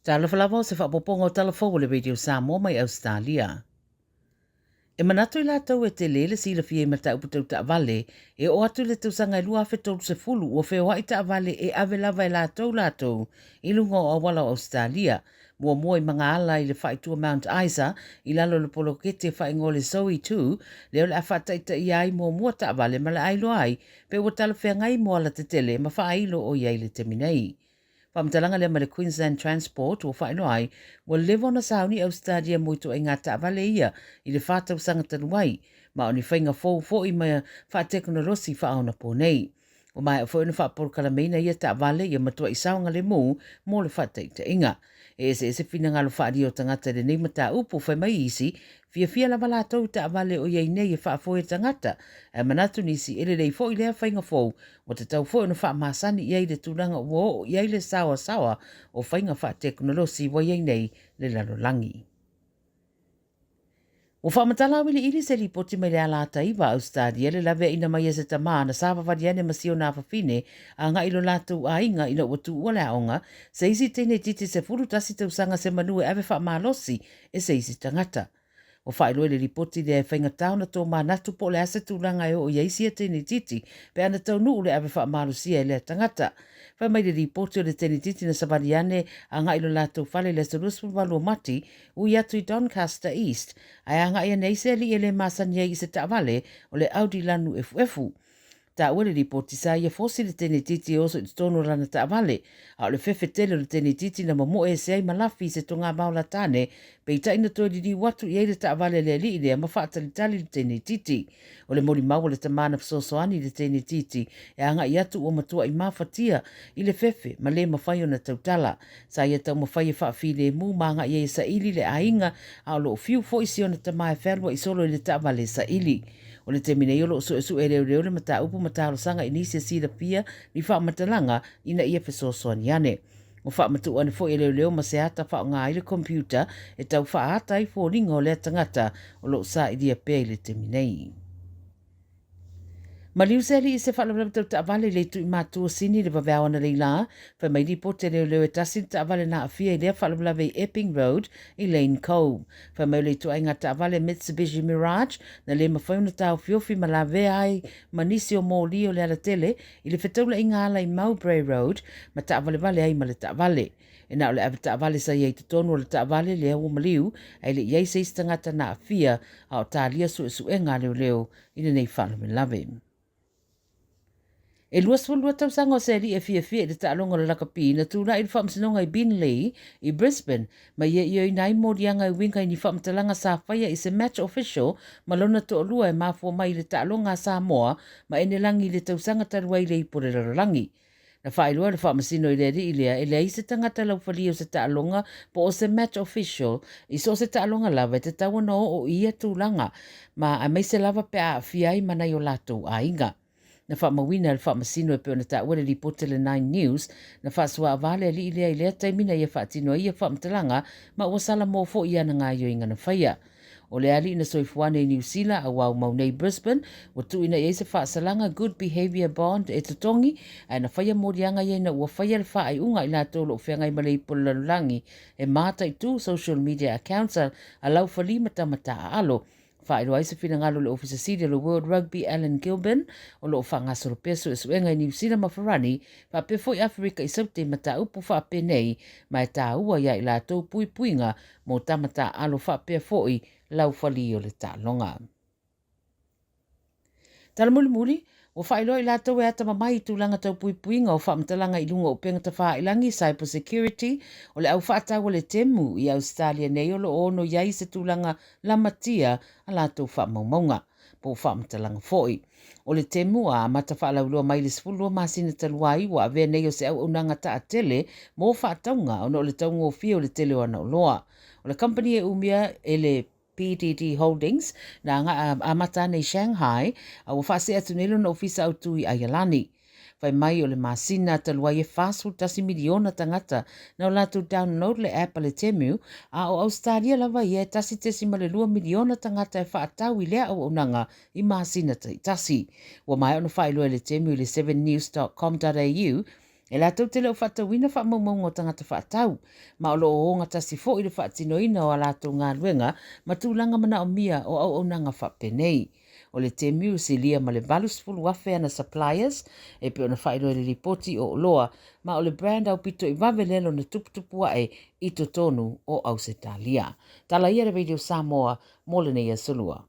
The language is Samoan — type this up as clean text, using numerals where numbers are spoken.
Talofa lava o se faaopoopoga o tala fou a le Radio Samoa mai Ausetalia. E manatu i latou e tele le silafia i mataupu tau taavale, e oo atu i le tausaga e 2030 ua feoai taavale e ave lava e latou latou i luga o auala o Ausetalia, muamua i Magaala i le faaitua Mount Isa i lalo o le poloketi e faaigoa o le Zoe 2, lea o le a faataitaia ai muamua taavale ma le a iloa ai pe ua talafeagai mo alatetele ma faailo o i ai i le taimi nei. Faamatalaga lea mai le Queensland Transport ua faailoa ai, ua leva ona sauni Ausetalia mo ituaiga taavale ia i le tausaga talu ai, ma o ni faiga fou foi ma faatekonolosi faaonaponei. Ua maea foi ona faapolokalameina ia taavale ia matuai saogalemu mo le faataitaiga. E eseese finagalo faaalia o tagata i lenei mataupu, fai mai isi, fiafia lava latou i taavale o i ai nei e faafoe e tagata, ae manatu nisi e lelei foi lea faiga fou ua tatau foi ona faamasani i ai le tulaga ua oo i ai le saoasaoa o faiga faatekonolosi ua i ai nei le lalolagi. Ua faamatala auiliili se lipoti mai le ala ataiva a Ausetalia le laveaiina mai e se tamā na savavali ane ma si ona afafine agai i lo latou aiga ina ua tuua le aoga se isi teine itiiti 11 tausaga se manu e ave faamalosi e se isi tagata. Ua faailoa i le lipoti lea e faigata ona tomanatu po o le a se tulaga e oo i ai sia teinititi pe ana taunuu le ave faamalosia e lea tagata. Fai mai le lipoti o le teinititi na savali ane agai i lo latou fale i le aso 28 o Mati, ui atu i Doncaster East, ae agai ane ai se alii e le masani ai i se taavale o le Audi lanu efuefu. Taua le lipoti sa ia fosi le tenetiti e oso i totonu o lana taavale, a o le fefe tele o le tenetiti na momoe ese ai ma lafi i se togamao latane, peitai na toe liliu atu i ai le taavale a le alii lea ma faatalitali le tenetiti. O le molimau a le tamā na fesoasoani i le tenetiti e agai atu ua matuai mafatia i le fefe ma le mafai ona tautala. Sa ia taumafai e faafilemu ma agai ai e saili le aiga, a o lo o fiu foi si ona tamā e fealuai solo i le taavale e saili. O le taimi nei o lo o suesue e leoleo le mataupu ma talosaga i nisi e silafia ni faamatalaga ina ia fesoasoani ane. Ua faamatuu ane foi e leoleo ma se ata faaaoga ai le computer e tau faaata ai foliga o lea tagata o lo o sailia pea i le taimi nei. Maliu se alii i se faalavelave tau taavale i le itu i Matua Sini i le vaveao analeila, fai mai lipoti a leoleo e tasi le taavale na aafia i lea faalavelave i Epping Road i Lane Cove. Fai mai o le ituaiga taavale Mitsubishi Mirage na le mafai ona taofiofi ma lavea ai ma nisi o moli o le alatele i le fetaulaiga ala i Mowbray Road ma taavalevale ai ma le taavale. E na o le avetaavale sa i ai i totonu o le taavale lea ua maliu, ae le i ai se isi tagata na aafia, a o talia suesuega a leoleo i lenei faalavelave. E 22 tausaga o se alii e fiafia i le taaloga o le lakapi na tulai i le faamasinoga i Beenleigh i Brisbane ma ia ioeina ai moliaga e uiga i ni faamatalaga sa faia i se match official ma lona toalua e mafua mai i le taaloga a Samoa ma Enelagi i le tausaga talu ai i le Ipu o le Lalolagi. Na faailoa e le faamasino i le alii lea e leai se tagata laufalia o se taaloga po o se match official i so o se taaloga lava e tatau ona oo i ia tulaga ma aemaise lava pe a aafia ai ma nai o latou aiga. Na faamauina e le faamasino e pei ona taua le lipoti a le Nine News, na faasuaava le alii lea i lea taimi na ia faatino ai ia faamatalaga ma ua salamo foi i ana gaoioiga na faia. O le alii na soifua ane i Niu Sila a ua aumau nei i Brisbane, ua tuuina i ai se faasalaga Good Behaviour Bond e totogi, ae na faia moliaga ia ina ua faia le faaiuga i latou o lo o feagai ma le ipu o le lalolagi e mataitu social media accounts a laufali ma tama taaalo. Faailoa ai se finagalo i le Ofisa Sili o le World Rugby Alan Gilbin, o lo o faagasolo pea suesuega i Niu Sila ma Farani, faapea foi Aferika i Saute i mataupu faapenei, ma e taua ia i latou puipuiga mo tama taaalo faapea foi laufali o le taaloga. Tala mulimuli, ua faailoa i latou e atamamai i tulaga tau puipuiga o faamatalaga i luga o upega tafailangi, cyber security, o le au faatau a le Temu i Ausetalia nei o lo o ono i ai se tulaga lamatia a latou faamaumauga. po o faamatalaga foi. O le Temu a amata faalauiloa mai i le 12 masina talu ai, ua avea nei o se auaunaga taatele mo faatauga ona o le taugofie o le tele o ana oloa. O le kamupani e umia e le PDD Holdings na amata ane i Shanghai, a ua faasee atu nei lona ofisa autu i Aialani. Fai mai o le masina talu ai e 41 miliona tagata na o latou download le app a le Temu, a o Ausetalia lava ia e 1.2 miliona tagata e faatau i lea auaunaga i masina taitasi. Ua maea ona faailoa e le Temu i le 7news.com.au. E latou te le o faatauina faamaumauga o tagata faatau, ma o lo o ogatasi foi le faatinoina o a latou galuega ma tulaga manaomia o auaunaga faapenei. O le Temu e silia ma le 80,000 ana suppliers, e pei ona faailoa i le lipoti o oloa, ma o le brand aupito i vave lea lona tuputupu ae i totonu o Ausetalia. Tala ia le Radio Samoa mo lenei aso Lua.